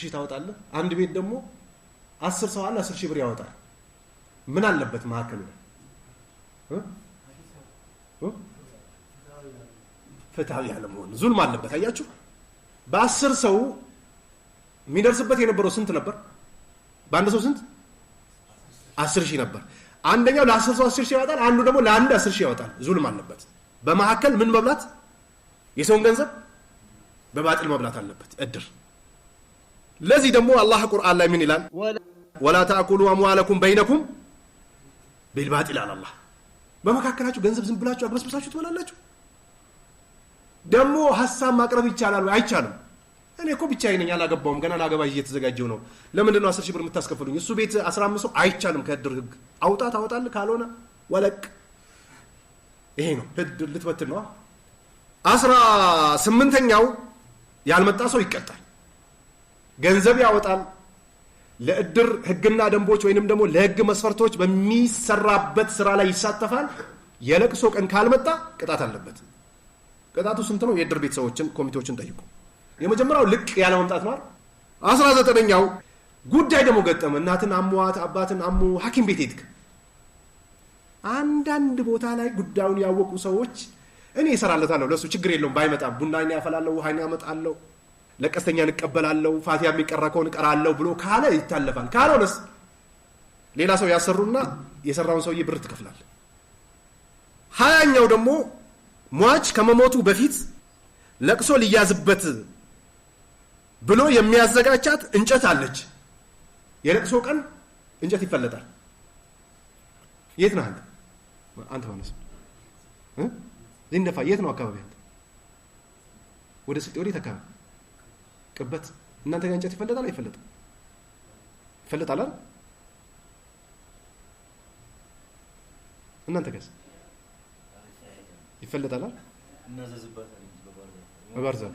10,000 ታወጣለህ። አንድ ቤት ደግሞ 10 ሰው አለ፣ 10,000 ብር ያወጣል። ምን አለበት መካከሉ ላይ? ፍትሃዊ ያለመሆን ዙልም አለበት። አያችሁ፣ በ10 ሰው የሚደርስበት የነበረው ስንት ነበር? በአንድ ሰው ስንት? 10,000 ነበር። አንደኛው ለ10 ሰው 10,000 ያወጣል፣ አንዱ ደግሞ ለአንድ 10,000 ያወጣል። ዙልም አለበት። በመካከል ምን መብላት? የሰውን ገንዘብ በባጥል መብላት አለበት እድር። ለዚህ ደግሞ አላህ ቁርአን ላይ ምን ይላል? ወላ ተአኩሉ አምዋለኩም በይነኩም ቢልባጢል አለ አላህ። በመካከላችሁ ገንዘብ ዝም ብላችሁ አግበስብሳችሁ ትበላላችሁ። ደግሞ ሀሳብ ማቅረብ ይቻላል ወይ? አይቻልም። እኔ እኮ ብቻዬን ነኝ፣ አላገባውም፣ ገና ላገባ እየተዘጋጀው ነው። ለምንድን ነው 10,000 ብር የምታስከፍሉኝ? እሱ ቤት 15 ሰው አይቻልም። ከእድር ህግ አውጣ ታወጣለህ፣ ካልሆነ ወለቅ። ይሄ ነው እድር ልትበትን ነው። 18ኛው ያልመጣ ሰው ይቀጣል፣ ገንዘብ ያወጣል። ለእድር ህግና ደንቦች ወይንም ደግሞ ለህግ መስፈርቶች በሚሰራበት ስራ ላይ ይሳተፋል። የለቅሶ ቀን ካልመጣ ቅጣት አለበት። ቅጣቱ ስንት ነው? የእድር ቤተሰቦችን ኮሚቴዎችን ጠይቁ። የመጀመሪያው ልቅ ያለ መምጣት ነው። 19ኛው ጉዳይ ደግሞ ገጠመ። እናትን አሟት አባትን አሞ ሐኪም ቤት ሄድክ። አንዳንድ ቦታ ላይ ጉዳዩን ያወቁ ሰዎች እኔ እሰራለታለሁ፣ ለሱ ችግር የለውም ባይመጣም፣ ቡና ያፈላለሁ፣ ውሃ ያመጣለሁ፣ ለቀስተኛ እንቀበላለሁ፣ ፋቲያ የሚቀራ ከሆነ እቀራለሁ ብሎ ካለ ይታለፋል። ካልሆነስ ሌላ ሰው ያሰሩና የሰራውን ሰውዬ ብር ትከፍላለህ። 20ኛው ደግሞ ሟች ከመሞቱ በፊት ለቅሶ ሊያዝበት ብሎ የሚያዘጋጃት እንጨት አለች። የለቅሶ ቀን እንጨት ይፈለጣል። የት ነህ አንተ? አንተ ማነስ? ዚንደፋ የት ነው አካባቢ አንተ? ወደ ስልጤ ወዴት አካባቢ? ቅበት። እናንተ ጋር እንጨት ይፈለጣል አይፈለጥም? ይፈለጣል አይደል? እናንተ ጋርስ ይፈለጣል አይደል? በባህር ዛፍ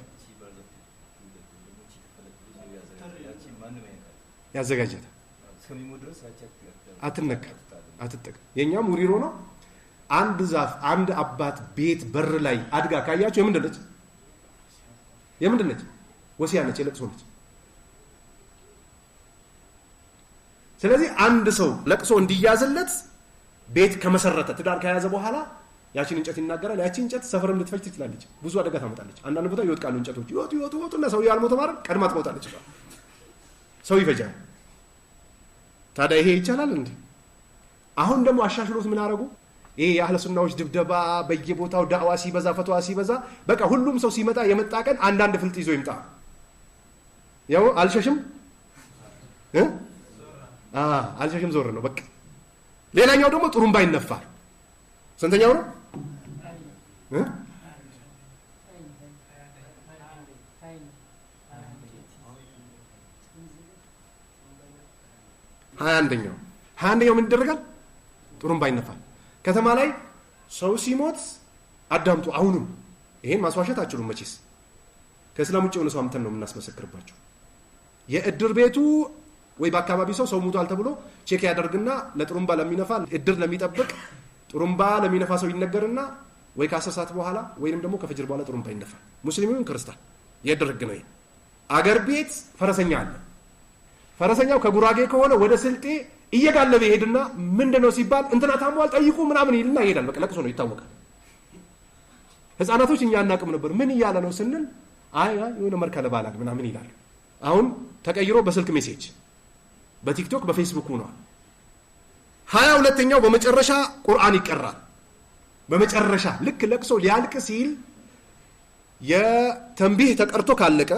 ያዘጋጃታል። አትነካ፣ አትጠቅም። የኛም ውሪሮ ነው። አንድ ዛፍ አንድ አባት ቤት በር ላይ አድጋ ካያችሁ የምንድን ነች? የምንድን ነች? ወሲያ ነች፣ የለቅሶ ነች። ስለዚህ አንድ ሰው ለቅሶ እንዲያዝለት ቤት ከመሰረተ ትዳር ከያዘ በኋላ ያቺን እንጨት ይናገራል። ያቺን እንጨት ሰፈርም ልትፈጅ ትችላለች፣ ብዙ አደጋ ታመጣለች። አንዳንድ ቦታ ይወድቃሉ እንጨቶች፣ ይወጡ ይወጡ ይወጡና ሰውዬው አልሞተ ማለት ቀድማ ትሞታለች። ሰው ይፈጃል። ታዲያ ይሄ ይቻላል እንዴ? አሁን ደግሞ አሻሽሎት ምን አደረጉ? ይሄ የአህለ ሱናዎች ድብደባ በየቦታው ዳዕዋ ሲበዛ ፈትዋ ሲበዛ በቃ ሁሉም ሰው ሲመጣ የመጣ ቀን አንዳንድ ፍልጥ ይዞ ይምጣ። ያው አልሸሽም አልሸሽም ዞር ነው በቃ። ሌላኛው ደግሞ ጥሩምባ ይነፋል። ስንተኛው ነው? 21ኛው 21ኛው ምን ይደረጋል? ጥሩምባ ይነፋል። ከተማ ላይ ሰው ሲሞት አዳምጡ። አሁንም ይሄን ማስዋሸት አችሉም መቼስ ከእስላም ውጭ የሆነ ሰው አምተን ነው የምናስመሰክርባቸው። የእድር ቤቱ ወይ በአካባቢ ሰው ሰው ሙቷል ተብሎ check ያደርግና ለጥሩምባ ለሚነፋ እድር ለሚጠብቅ ጥሩምባ ለሚነፋ ሰው ይነገርና ወይ ከ10 ሰዓት በኋላ ወይንም ደግሞ ከፈጅር በኋላ ጥሩምባ ይነፋል። ሙስሊም ይሁን ክርስቲያን የእድር ህግ ነው ይሄ። አገር ቤት ፈረሰኛ አለ። ፈረሰኛው ከጉራጌ ከሆነ ወደ ስልጤ እየጋለበ ይሄድና ምንድነው ሲባል እንትና ታሟል ጠይቁ ምናምን ይልና ይሄዳል። በቃ ለቅሶ ነው ይታወቃል። ህፃናቶች እኛ አናውቅም ነበር ምን እያለ ነው ስንል አይ አይ የሆነ መርከለ ባላል ምናምን ይላል። አሁን ተቀይሮ በስልክ message በቲክቶክ በፌስቡክ ሆኗል። 22ኛው በመጨረሻ ቁርአን ይቀራል። በመጨረሻ ልክ ለቅሶ ሊያልቅ ሲል የተንቢህ ተቀርቶ ካለቀ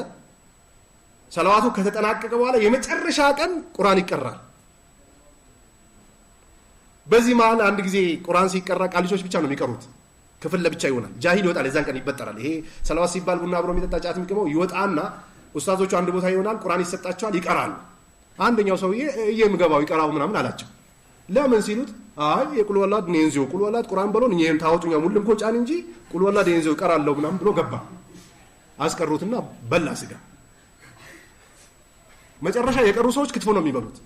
ሰለዋቱ ከተጠናቀቀ በኋላ የመጨረሻ ቀን ቁርአን ይቀራል። በዚህ መሃል አንድ ጊዜ ቁርአን ሲቀራ ቃሊቾች ብቻ ነው የሚቀሩት። ክፍል ለብቻ ይሆናል። ጃሂል ይወጣል። የዛን ቀን ይበጠራል። ይሄ ሰለዋት ሲባል ቡና አብሮ የሚጠጣ ጫት የሚቅመው ይወጣና ኡስታዞቹ አንድ ቦታ ይሆናል። ቁርአን ይሰጣቸዋል፣ ይቀራሉ። አንደኛው ሰውዬ እየምገባው ይቀራው ምናምን አላቸው። ለምን ሲሉት አይ የቁል ወላድ ኔንዚዮ ቁል ወላድ ቁርአን በሎን እኛም ታወጡኛ ሙልም ኮጫን እንጂ ቁል ወላድ ኔንዚዮ ይቀራለሁ ምናምን ብሎ ገባ። አስቀሩትና በላ ስጋ። መጨረሻ የቀሩ ሰዎች ክትፎ ነው የሚበሉት፣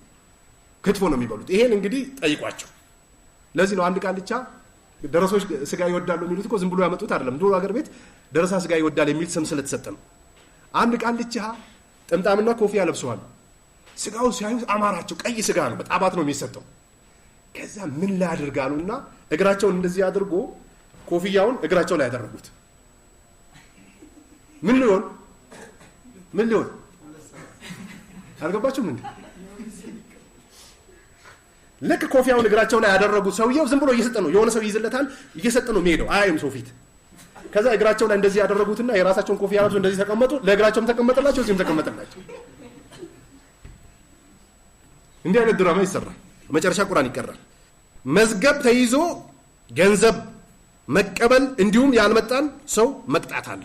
ክትፎ ነው የሚበሉት። ይሄን እንግዲህ ጠይቋቸው። ለዚህ ነው አንድ ቃልቻ ደረሶች ስጋ ይወዳሉ የሚሉት እኮ ዝም ብሎ ያመጡት አይደለም። ድሮ ሀገር ቤት ደረሳ ስጋ ይወዳል የሚል ስም ስለተሰጠ ነው። አንድ ቃልቻ ጥምጣምና ኮፊያ ለብሰዋል። ስጋው ሲያዩት አማራቸው። ቀይ ስጋ ነው፣ በጣባት ነው የሚሰጠው። ከዛ ምን ላድርግ አሉና እግራቸውን እንደዚህ አድርጎ ኮፍያውን እግራቸው ላይ ያደረጉት። ምን ሊሆን ምን ሊሆን አልገባችሁም እንዴ? ልክ ኮፊያውን እግራቸው ላይ ያደረጉት ሰውየው ዝም ብሎ እየሰጠ ነው። የሆነ ሰው ይይዝለታል፣ እየሰጠ ነው የሚሄደው፣ አያይም ሰው ፊት። ከዛ እግራቸው ላይ እንደዚህ ያደረጉትና የራሳቸውን ኮፊያ ለብሰው እንደዚህ ተቀመጡ። ለእግራቸውም ተቀመጠላቸው፣ እዚህም ተቀመጠላቸው። እንዲህ አይነት ድራማ ይሰራል። መጨረሻ ቁርአን ይቀራል። መዝገብ ተይዞ ገንዘብ መቀበል እንዲሁም ያልመጣን ሰው መቅጣት አለ።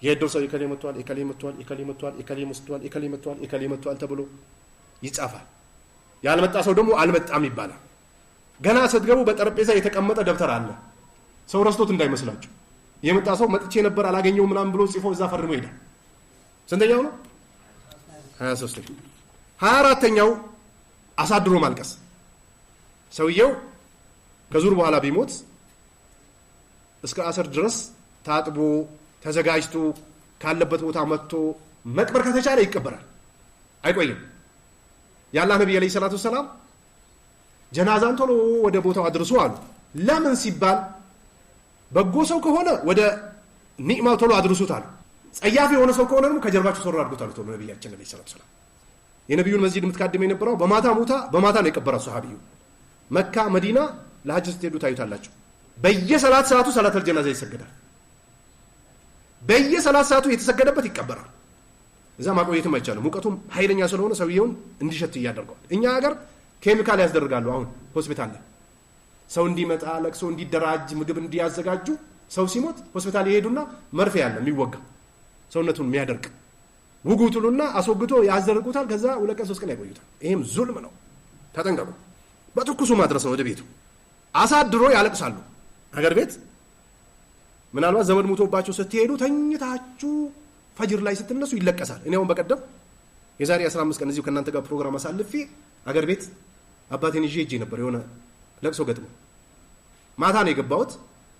የእድር ሰው እከሌ መጥቷል፣ እከሌ መጥቷል፣ እከሌ መጥቷል፣ እከሌ መጥቷል፣ እከሌ መጥቷል፣ እከሌ መጥቷል ተብሎ ይጻፋል። ያልመጣ ሰው ደግሞ አልመጣም ይባላል። ገና ስትገቡ በጠረጴዛ የተቀመጠ ደብተር አለ። ሰው ረስቶት እንዳይመስላችሁ። የመጣ ሰው መጥቼ ነበር አላገኘው ምናምን ብሎ ጽፎ እዛ ፈርሞ ይሄዳል። ስንተኛው ነው? 23ኛው። 24ኛው አሳድሮ ማልቀስ። ሰውየው ከዙር በኋላ ቢሞት እስከ አስር ድረስ ታጥቦ ተዘጋጅቶ ካለበት ቦታ መጥቶ መቅበር ከተቻለ ይቀበራል፣ አይቆይም። የአላህ ነቢይ ዓለይሂ ሰላቱ ወሰላም ጀናዛን ቶሎ ወደ ቦታው አድርሱ አሉ። ለምን ሲባል በጎ ሰው ከሆነ ወደ ኒዕማው ቶሎ አድርሱት አሉ። ጸያፍ የሆነ ሰው ከሆነ ደግሞ ከጀርባቸው ሶር አድርጉት አሉ ቶሎ ነቢያችን ዓለይሂ ሰላቱ ወሰላም። የነቢዩን መስጂድ የምትካድም የነበረው በማታ ሙታ በማታ ነው የቀበራት ሰሃቢዩ። መካ መዲና ለሐጅ ስትሄዱ ታዩታላችሁ። በየሰላት ሰዓቱ ሰላተል ጀናዛ ይሰገዳል። በየሰላት ሰዓቱ የተሰገደበት ይቀበራል። እዛ ማቆየትም አይቻልም። ሙቀቱም ኃይለኛ ስለሆነ ሰውየውን እንዲሸት እያደርገዋል። እኛ ሀገር ኬሚካል ያስደርጋሉ። አሁን ሆስፒታል ላይ ሰው እንዲመጣ ለቅሶ እንዲደራጅ ምግብ እንዲያዘጋጁ ሰው ሲሞት ሆስፒታል ይሄዱና መርፌ ያለ የሚወጋ ሰውነቱን የሚያደርቅ ውጉ ትሉና አስወግቶ ያስደርጉታል። ከዛ 2 ቀን 3 ቀን ያቆዩታል። ይሄም ዙልም ነው። ተጠንቀቁ። በትኩሱ ማድረስ ነው ወደ ቤቱ። አሳድሮ ያለቅሳሉ። ሀገር ቤት ምናልባት ዘመድ ሙቶባችሁ ስትሄዱ ተኝታችሁ ፈጅር ላይ ስትነሱ ይለቀሳል። እኔ አሁን በቀደም የዛሬ 15 ቀን እዚሁ ከእናንተ ጋር ፕሮግራም አሳልፌ አገር ቤት አባቴን ይዤ ሄጄ ነበር። የሆነ ለቅሶ ገጥሞ ማታ ነው የገባሁት።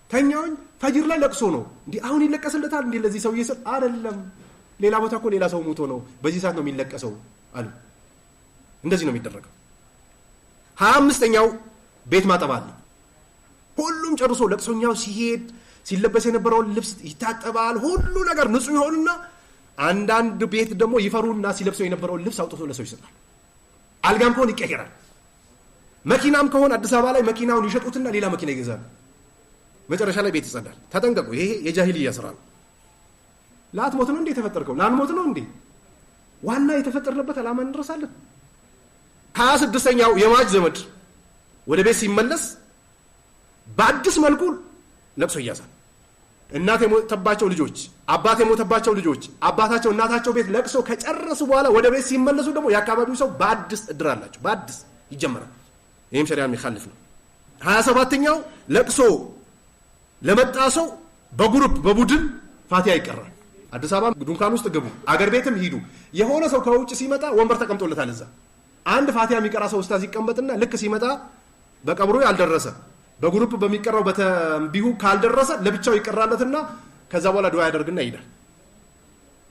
ተኛውኝ። ፈጅር ላይ ለቅሶ ነው። እንዴ አሁን ይለቀስለታል እንዴ ለዚህ ሰውዬ ስል አይደለም፣ ሌላ ቦታ እኮ ሌላ ሰው ሙቶ ነው በዚህ ሰዓት ነው የሚለቀሰው አሉ። እንደዚህ ነው የሚደረገው። 25ኛው ቤት ማጠብ አለ። ሁሉም ጨርሶ ለቅሶኛው ሲሄድ ሲለበስ የነበረውን ልብስ ይታጠባል። ሁሉ ነገር ንጹህ ይሆንና አንዳንድ ቤት ደግሞ ይፈሩና ሲለብሰው የነበረውን ልብስ አውጥቶ ለሰው ይሰጣል። አልጋም ከሆነ ይቀየራል። መኪናም ከሆነ አዲስ አበባ ላይ መኪናውን ይሸጡትና ሌላ መኪና ይገዛሉ። መጨረሻ ላይ ቤት ይጸዳል። ተጠንቀቁ። ይሄ የጃሂልያ ስራ ነው። ላትሞት ነው እንዴ የተፈጠርከው? ላንሞት ነው እንዴ? ዋና የተፈጠርንበት ዓላማ እንረሳለን። 26ኛው የሟች ዘመድ ወደ ቤት ሲመለስ በአዲስ መልኩ ለቅሶ ይያዛል። እናት የሞተባቸው ልጆች፣ አባት የሞተባቸው ልጆች አባታቸው እናታቸው ቤት ለቅሶ ከጨረሱ በኋላ ወደ ቤት ሲመለሱ ደግሞ የአካባቢው ሰው በአዲስ እድር አላቸው፣ በአዲስ ይጀመራል። ይሄም ሸሪዓ የሚخالፍ ነው። 27ኛው ለቅሶ ለመጣ ሰው በ group በቡድን ፋቲሃ ይቀራል። አዲስ አበባ ዱንካን ውስጥ ግቡ፣ አገር ቤትም ሂዱ። የሆነ ሰው ከውጭ ሲመጣ ወንበር ተቀምጦለታል። እዛ አንድ ፋቲሃ የሚቀራ ሰው ኡስታዝ ይቀመጥና ልክ ሲመጣ በቀብሩ ያልደረሰ በ group በሚቀራው በተንቢሁ ካልደረሰ ለብቻው ይቀራለትና ከዛ በኋላ ዱዓ ያደርግና ይሄዳል።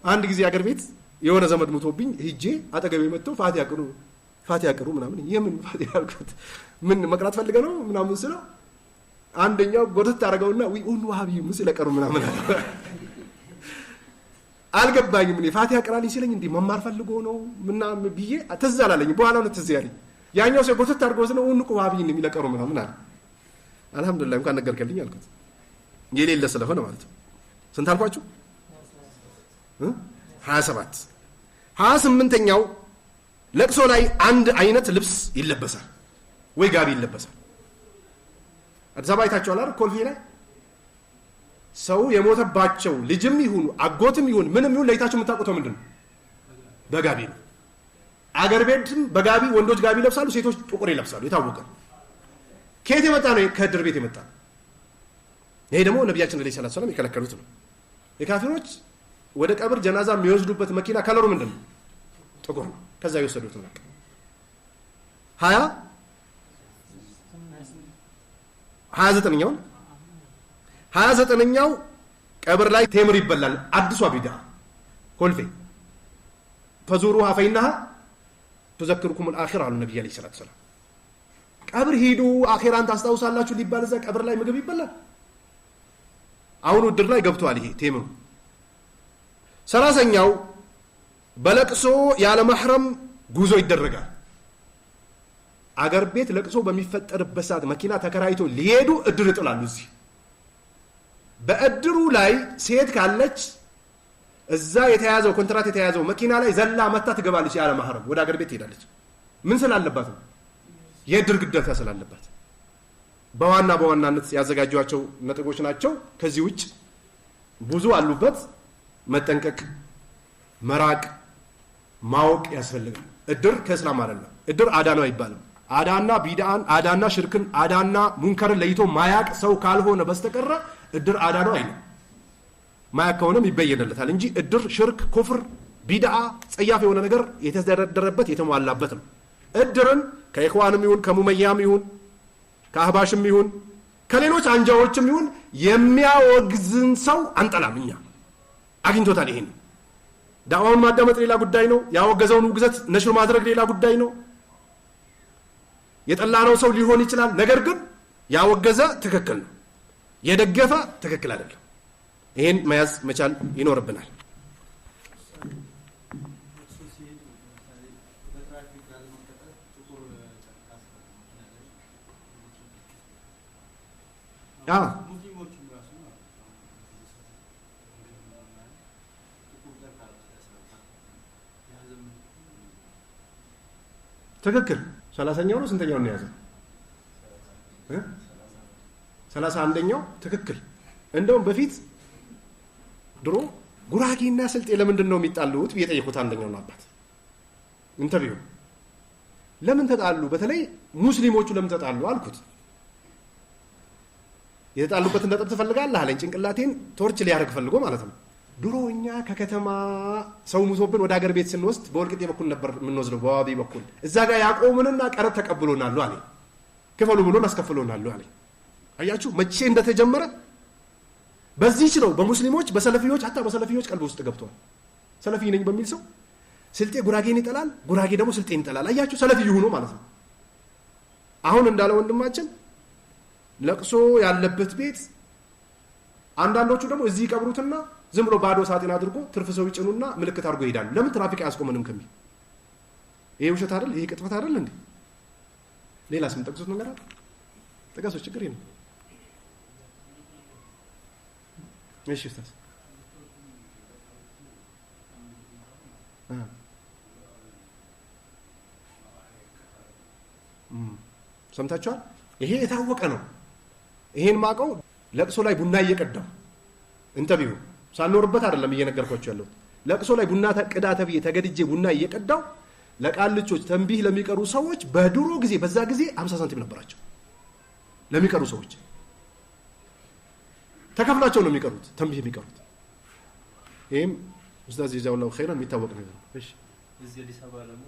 አንድ ጊዜ አገር ቤት የሆነ ዘመድ ሙቶብኝ ሂጄ አጠገቤ መጥቶ ፋቲሃ ቅሩ ፋቲሃ ቅሩ ምናምን፣ የምን ፋቲሃ አልኩት፣ ምን መቅራት ፈልገህ ነው ምናምን ስለው አንደኛው ጎተት አደረገውና ወይ ኡን ዋሃቢ ምስለ ቀሩ ምናምን አለ። አልገባኝም። እኔ ፋቲሃ ቅራልኝ ሲለኝ እንዴ መማር ፈልጎ ነው ምናምን ብዬ ትዝ አላለኝም። በኋላ ነው ትዝ ያለኝ። ያኛው ሰው ጎተት አድርጎ ስለው ኡን ዋሃቢ ነው የሚለቀሩ ምናምን አለ። አልহামዱሊላህ እንኳን ነገርከልኝ አልኩት። የሌለ ስለሆነ ማለት ነው። ስንት አልኳችሁ? 27። 28ኛው ለቅሶ ላይ አንድ አይነት ልብስ ይለበሳል ወይ ጋቢ ይለበሳል። አዲስ አበባ አይታችኋል አይደል? ኮልፌ ላይ ሰው የሞተባቸው ልጅም ይሁን አጎትም ይሁን ምንም ይሁን ለይታችሁ የምታውቁት ምንድነው? በጋቢ ነው። አገር ቤትም በጋቢ ወንዶች ጋቢ ይለብሳሉ፣ ሴቶች ጥቁር ይለብሳሉ። የታወቀ ከየት የመጣ ነው? ከእድር ቤት የመጣ ነው። ይሄ ደግሞ ነብያችን ዓለይሂ ሰላቱ ሰላም የከለከሉት ነው። የካፊሮች ወደ ቀብር ጀናዛ የሚወስዱበት መኪና ከለሩ ምንድነው? ጥቁር ነው። ከዛ የወሰዱት ነው። 29ኛው ቀብር ላይ ቴምር ይበላል። አዲሷ ቢድዓ ኮልፌ فزوروها فإنها تذكركم الآخرة አሉ ነብዩ عليه الصلاة والسلام። ቀብር ሂዱ አኺራን ታስታውሳላችሁ ሊባል እዛ ቀብር ላይ ምግብ ይበላል። አሁን እድር ላይ ገብቷል ይሄ ቴምሩ። 30ኛው በለቅሶ ያለ መህረም ጉዞ ይደረጋል። አገር ቤት ለቅሶ በሚፈጠርበት ሰዓት መኪና ተከራይቶ ሊሄዱ እድር ይጥላሉ። እዚህ በእድሩ ላይ ሴት ካለች እዛ የተያዘው ኮንትራት የተያዘው መኪና ላይ ዘላ መታ ትገባለች። ያለ መህረም ወደ አገር ቤት ትሄዳለች። ምን ስላለባት ነው? የእድር ግዴታ ስላለባት። በዋና በዋናነት ያዘጋጇቸው ነጥቦች ናቸው። ከዚህ ውጭ ብዙ አሉበት። መጠንቀቅ፣ መራቅ፣ ማወቅ ያስፈልጋል። እድር ከእስላም አይደለም። እድር አዳ ነው አይባልም። አዳና ቢድአን፣ አዳና ሽርክን፣ አዳና ሙንከርን ለይቶ ማያቅ ሰው ካልሆነ በስተቀረ እድር አዳ ነው አይልም። ማያቅ ከሆነም ይበየንለታል እንጂ እድር ሽርክ፣ ኩፍር፣ ቢድአ ጸያፍ የሆነ ነገር የተደረደረበት የተሟላበት ነው። እድርን ከኢኽዋንም ይሁን ከሙመያም ይሁን ከአህባሽም ይሁን ከሌሎች አንጃዎችም ይሁን የሚያወግዝን ሰው አንጠላም። እኛ አግኝቶታል። ይሄን ዳዕዋውን ማዳመጥ ሌላ ጉዳይ ነው። ያወገዘውን ውግዘት ነሽር ማድረግ ሌላ ጉዳይ ነው። የጠላነው ሰው ሊሆን ይችላል። ነገር ግን ያወገዘ ትክክል ነው፣ የደገፈ ትክክል አይደለም። ይሄን መያዝ መቻል ይኖርብናል። ትክክል። 30ኛው ነው ስንተኛው ነው የያዘው? 31ኛው ትክክል። እንደውም በፊት ድሮ ጉራጌና ስልጤ ለምንድን ነው የሚጣሉት ብዬ ጠየኩት አንደኛውን አባት interview። ለምን ተጣሉ? በተለይ ሙስሊሞቹ ለምን ተጣሉ አልኩት። የተጣሉበትን ነጥብ ትፈልጋለህ አለኝ። ጭንቅላቴን torch ሊያደርግ ፈልጎ ማለት ነው። ድሮ እኛ ከከተማ ሰው ሙቶብን ወደ ሀገር ቤት ስንወስድ በወልቂጤ በኩል ነበር የምንወስደው፣ በዋቢ በኩል እዛ ጋር ያቆሙንና ቀረጥ ተቀብሎናል አለኝ። ክፈሉ ብሎን አስከፍሎናል አለኝ። አያችሁ መቼ እንደተጀመረ። በዚህች ነው በሙስሊሞች በሰለፊዎች حتى በሰለፊዎች ቀልብ ውስጥ ገብቷል። ሰለፊ ነኝ በሚል ሰው ስልጤ ጉራጌን ይጠላል፣ ጉራጌ ደግሞ ስልጤን ይጠላል። አያችሁ ሰለፊ ይሁኑ ማለት ነው። አሁን እንዳለ ወንድማችን ለቅሶ ያለበት ቤት አንዳንዶቹ ደግሞ እዚህ ይቀብሩትና ዝም ብሎ ባዶ ሳጥን አድርጎ ትርፍ ሰው ይጭኑና ምልክት አድርጎ ይሄዳሉ። ለምን ትራፊክ አያስቆመንም ከሚል። ይሄ ውሸት አይደል? ይሄ ቅጥፈት አይደል እንዴ? ሌላስ ምን ጠቅሱት ነገር አለ? ጥቀሱ፣ ችግር የለም። እሺ ኡስታዝ ሰምታችኋል። ይሄ የታወቀ ነው። ይሄን ማቀው ለቅሶ ላይ ቡና እየቀዳው interview ሳልኖርበት አይደለም እየነገርኳችሁ ያለሁት። ለቅሶ ላይ ቡና ቅዳ ተብዬ ተገድጄ ቡና እየቀዳው ለቃልቾች ተንቢህ ለሚቀሩ ሰዎች በድሮ ጊዜ በዛ ጊዜ 50 ሳንቲም ነበራቸው። ለሚቀሩ ሰዎች ተከፍላቸው ነው የሚቀሩት ተንቢህ የሚቀሩት። ይሄም ኡስታዝ جزاه الله خيرا የሚታወቅ ነገር ነው። እሺ እዚህ አዲስ አበባ ደግሞ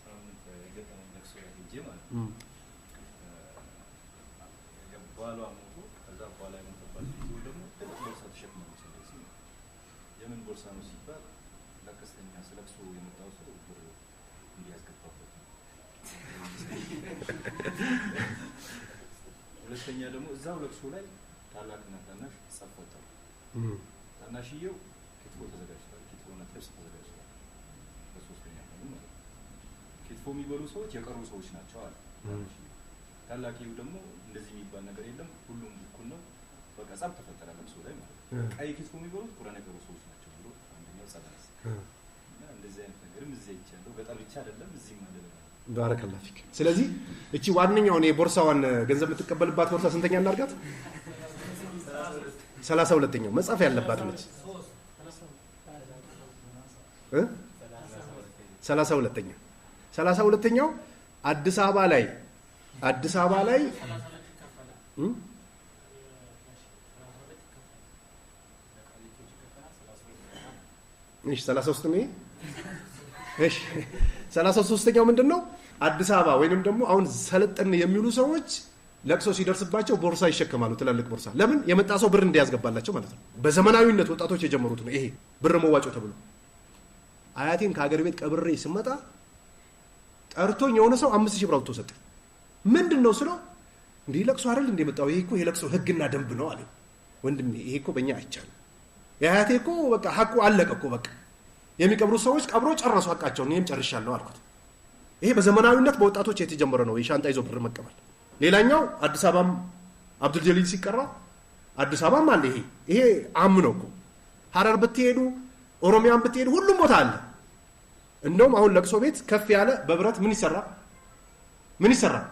ሳምንት የገጠመኝ ለቅሶ ላይ ሄጄ ማለት ነው። ባሏ ሞቶ ከዛ በኋላ የሞተባት ልጅ ደግሞ ትልቅ ቦርሳ ተሸክማለች። እንደዚህ የምን ቦርሳ ነው ሲባል ለቀስተኛ ስለቅሶ የመጣው ሰው ብር እንዲያስገባበት ነው። ሁለተኛ ደግሞ እዛው ለቅሶ ላይ ታላቅና ታናሽ ጸብ ፈጠሩ። ታናሽየው ክትፎ ተዘጋጅቷል፣ ክትፎና ጥብስ ተዘጋጅቷል። በሶስተኛ ቀኑ ማለት ነው። ክትፎ የሚበሉ ሰዎች የቀሩ ሰዎች ናቸው አለ ታናሽየው። ታላቅየው ደግሞ እንደዚህ የሚባል ነገር የለም፣ ሁሉም እኩል ነው። በቃ ጸብ ተፈጠረ ለቅሶ ላይ ማለት ነው። ቀይ ክትፎ የሚበሉት ቁራን የቀሩ ሰዎች ናቸው ብሎ አንደኛው ጸብ አነሳ። እና እንደዚህ አይነት ነገርም እዚህ አይቻለሁ። ገጠር ብቻ አይደለም እዚህም አለ። بارك الله فيك። ስለዚህ እቺ ዋነኛውን የቦርሳዋን ገንዘብ የምትቀበልባት ቦርሳ ስንተኛ እናድርጋት? 32ኛው መጻፍ ያለባት ነች። 32ኛው 32ኛው አዲስ አበባ ላይ አዲስ አበባ ላይ እሺ 33 ነው። እሺ 33ኛው ምንድነው? አዲስ አበባ ወይንም ደግሞ አሁን ሰለጠን የሚሉ ሰዎች ለቅሶ ሲደርስባቸው ቦርሳ ይሸከማሉ፣ ትላልቅ ቦርሳ። ለምን? የመጣ ሰው ብር እንዲያስገባላቸው ማለት ነው። በዘመናዊነት ወጣቶች የጀመሩት ነው ይሄ ብር መዋጮ ተብሎ። አያቴን ከሀገር ቤት ቀብሬ ስመጣ ጠርቶኝ የሆነ ሰው 5000 ብር አውጥቶ ሰጠኝ። ምንድነው ስለው እንዲህ ለቅሶ አይደል እንደ መጣው ይሄ እኮ የለቅሶ ህግና ደንብ ነው አለኝ። ወንድሜ ይሄ እኮ በእኛ አይቻልም። የአያቴ እኮ በቃ ሐቁ አለቀ እኮ በቃ የሚቀብሩ ሰዎች ቀብሮ ጨረሱ ሐቃቸውን፣ እኔም ጨርሻለሁ አልኩት። ይሄ በዘመናዊነት በወጣቶች የተጀመረ ነው የሻንጣ ይዞ ብር መቀበል። ሌላኛው አዲስ አበባም አብዱል ጀሊል ሲቀራ አዲስ አበባም አለ። ይሄ አም ነው እኮ ሐረር ብትሄዱ ኦሮሚያም ብትሄዱ ሁሉም ቦታ አለ። እንደውም አሁን ለቅሶ ቤት ከፍ ያለ በብረት ምን ይሰራል? ምን ይሰራል?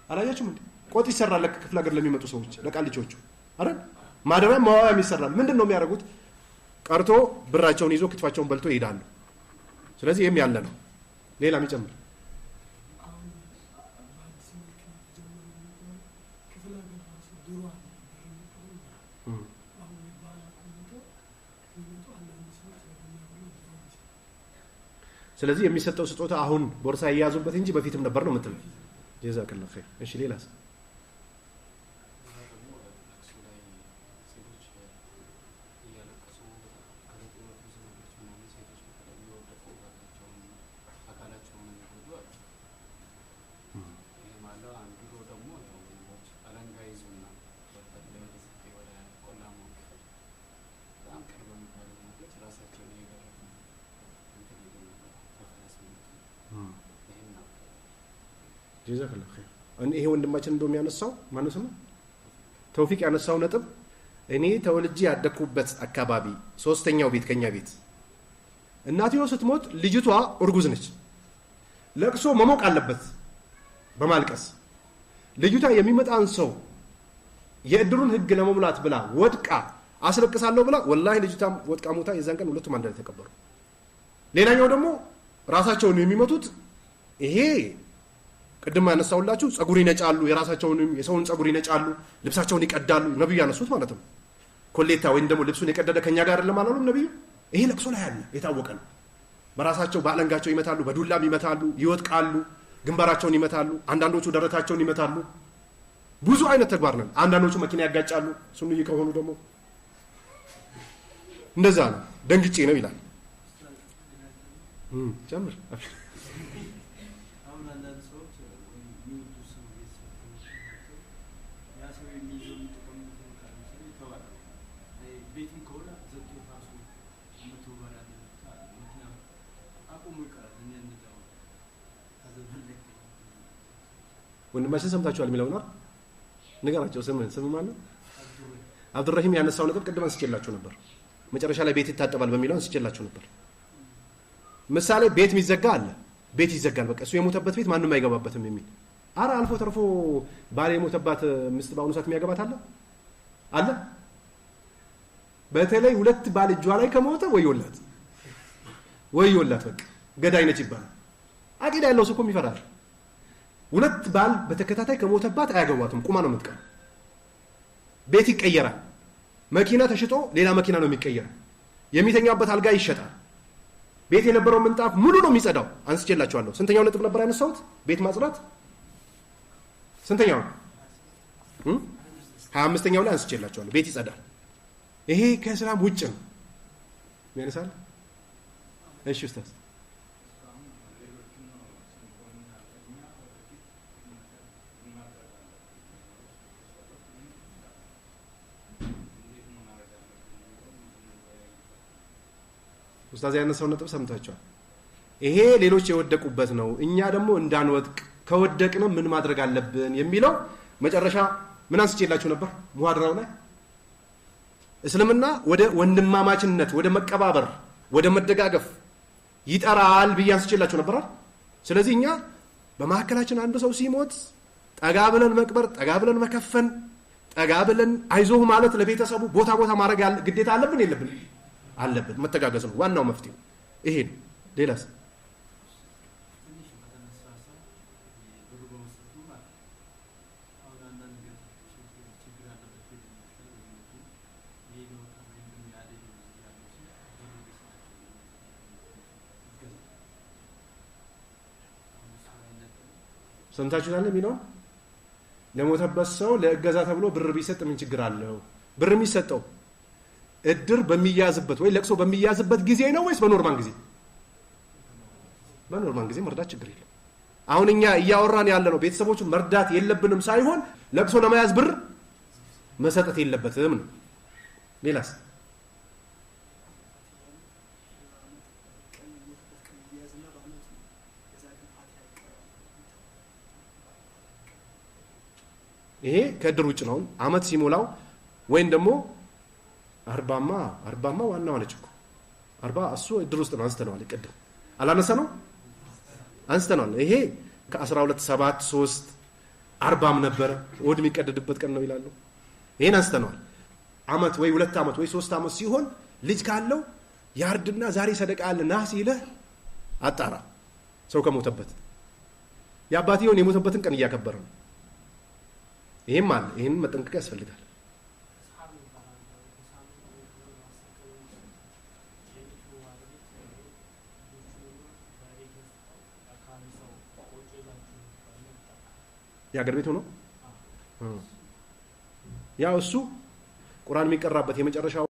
አላያችሁም እንዴ? ቆጥ ይሰራል ለክፍለ ሀገር ለሚመጡ ሰዎች ለቃልቾቹ አይደል? ማደሪያ መዋያም ይሰራል። ምንድነው የሚያደርጉት? ቀርቶ ብራቸውን ይዞ ክትፋቸውን በልቶ ይሄዳሉ። ስለዚህ ይሄም ያለ ነው። ሌላ የሚጨምር ስለዚህ የሚሰጠው ስጦታ አሁን ቦርሳ ይያዙበት እንጂ በፊትም ነበር ነው የምትለው። ጀዛከላሁ ኸይር። እሺ ሌላስ? ጀዛከላሁ ኸይር። ይሄ ወንድማችን እንደውም ያነሳው ማነው ስሙ? ተውፊቅ ያነሳው ነጥብ እኔ ተወልጄ ያደኩበት አካባቢ ሶስተኛው ቤት ከኛ ቤት እናትየው ስትሞት ልጅቷ እርጉዝ ነች። ለቅሶ መሞቅ አለበት በማልቀስ ልጅቷ የሚመጣን ሰው የእድሩን ህግ ለመሙላት ብላ ወድቃ አስለቅሳለሁ ብላ ወላሂ ልጅቷም ወድቃ ሞታ የዛን ቀን ሁለቱም አንድ ላይ ተቀበሩ። ሌላኛው ደግሞ ራሳቸውን የሚመቱት ይሄ ቅድም ያነሳውላችሁ ጸጉር ይነጫሉ፣ የራሳቸውን የሰውን ጸጉር ይነጫሉ፣ ልብሳቸውን ይቀዳሉ። ነብዩ ያነሱት ማለት ነው። ኮሌታ ወይም ደግሞ ልብሱን የቀደደ ከኛ ጋር አይደለም አላሉም ነብዩ? ይሄ ለቅሶ ላይ ያለ የታወቀ ነው። በራሳቸው በአለንጋቸው ይመታሉ፣ በዱላም ይመታሉ፣ ይወጥቃሉ፣ ግንባራቸውን ይመታሉ፣ አንዳንዶቹ ደረታቸውን ይመታሉ። ብዙ አይነት ተግባር ነው። አንዳንዶቹ መኪና ያጋጫሉ፣ ሱንይ ከሆኑ ደግሞ እንደዛ ነው። ደንግጬ ነው ይላል። ጨምር። አሁን አንዳንድ ሰዎች ወይ የሚወዱ ሰው ቤተሰብ ያ ሰው የሚይዘው የሚጠቀምበት ነገር ለምሳሌ ይተዋል። ቤትም ከሆነ ዘግቶ ራሱ መቶ ባር ያለ መኪና አቁሞ ይቀራል። እኛ እንደዛው ታዘበለቅ ወንድማችን ሰምታችኋል የሚለው ነው። ንገራቸው። ስምህን ስም ማነው? አብዱራሂም ያነሳው ነጥብ ቅድም አንስቼላችሁ ነበር። መጨረሻ ላይ ቤት ይታጠባል በሚለው አንስቼላችሁ ነበር። ምሳሌ ቤት የሚዘጋ አለ። ቤት ይዘጋል። በቃ እሱ የሞተበት ቤት ማንም አይገባበትም የሚል አረ አልፎ ተርፎ ባል የሞተባት ሚስት በአሁኑ ሰዓት የሚያገባት አለ አለ? በተለይ ሁለት ባል እጇ ላይ ከሞተ ወዮላት ወዮላት፣ በቃ ገዳይ ነች ይባላል። አቂዳ ያለው ሰው እኮ ይፈራል። ሁለት ባል በተከታታይ ከሞተባት አያገቧትም፣ ቁማ ነው የምትቀረው። ቤት ይቀየራል። መኪና ተሽጦ ሌላ መኪና ነው የሚቀየረው። የሚተኛበት አልጋ ይሸጣል። ቤት የነበረው ምንጣፍ ሙሉ ነው የሚጸዳው። አንስቼላችኋለሁ። ስንተኛው ነጥብ ነበር ያነሳሁት? ቤት ማጽዳት ስንተኛው? 25ኛው ላይ አንስቼላችኋለሁ። ቤት ይጸዳል። ይሄ ከእስላም ውጭ ነው። ያነሳል። እሺ ኡስታዝ ኡስታዝ ያነሳው ነጥብ ሰምታችኋል። ይሄ ሌሎች የወደቁበት ነው። እኛ ደግሞ እንዳንወድቅ ከወደቅን ምን ማድረግ አለብን የሚለው መጨረሻ ምን አንስቼላችሁ ነበር ሙሐደራው ላይ? እስልምና ወደ ወንድማማችነት፣ ወደ መቀባበር፣ ወደ መደጋገፍ ይጠራል ብዬ አንስቼላችሁ ነበር አይደል? ስለዚህ እኛ በመካከላችን አንድ ሰው ሲሞት ጠጋ ብለን መቅበር፣ ጠጋ ብለን መከፈን፣ ጠጋ ብለን አይዞህ ማለት ለቤተሰቡ ቦታ ቦታ ማድረግ ግዴታ አለብን የለብን? አለብን። መተጋገዝ ነው ዋናው መፍትሄው ይሄ ነው። ሌላስ? ትንሽ በተነሳ ሀሳብ ብሩ በመስጠቱ ማለት ነው። አሁን አንዳንድ ችግር ያለበት ቤት ሊሆን ይችላል ወይ መጡ የሄደው ወይም ደግሞ ያለ ያለው ሰው ብሩ ቢሰጣቸው ይገዛል። አሁን እሱ አይነጥልም። ሰምታችሁታል የሚለውን ለሞተበት ሰው ለእገዛ ተብሎ ብር ቢሰጥ ምን ችግር አለው? ብር የሚሰጠው እድር በሚያዝበት ወይ ለቅሶ በሚያዝበት ጊዜ ነው ወይስ በ normal ጊዜ? በ normal ጊዜ መርዳት ችግር የለም። አሁን እኛ እያወራን ያለ ነው ቤተሰቦቹ መርዳት የለብንም ሳይሆን ለቅሶ ለመያዝ ብር መሰጠት የለበትም ነው። ሌላስ? ይሄ ከእድር ውጭ ነው። አመት ሲሞላው ወይም ደግሞ አርባማ ዋናዋ ነች እኮ 40 እሱ እድር ውስጥ ነው። አንስተነዋል፣ ቅድም አላነሳ ነው አንስተነዋል። ይሄ ከ12 7 3 40ም ነበረ ወድ የሚቀደድበት ቀን ነው ይላሉ። ይሄን አንስተነዋል። አመት ወይ 2 አመት ወይ 3 አመት ሲሆን ልጅ ካለው ያርድና ዛሬ ሰደቃ አለ ና ሲልህ አጣራ። ሰው ከሞተበት የአባትየውን የሞተበትን ቀን እያከበረ ነው። ይሄም አለ። ይሄን መጠንቀቅ ያስፈልጋል። የሀገር ቤት ሆኖ ያው እሱ ቁርአን የሚቀራበት የመጨረሻው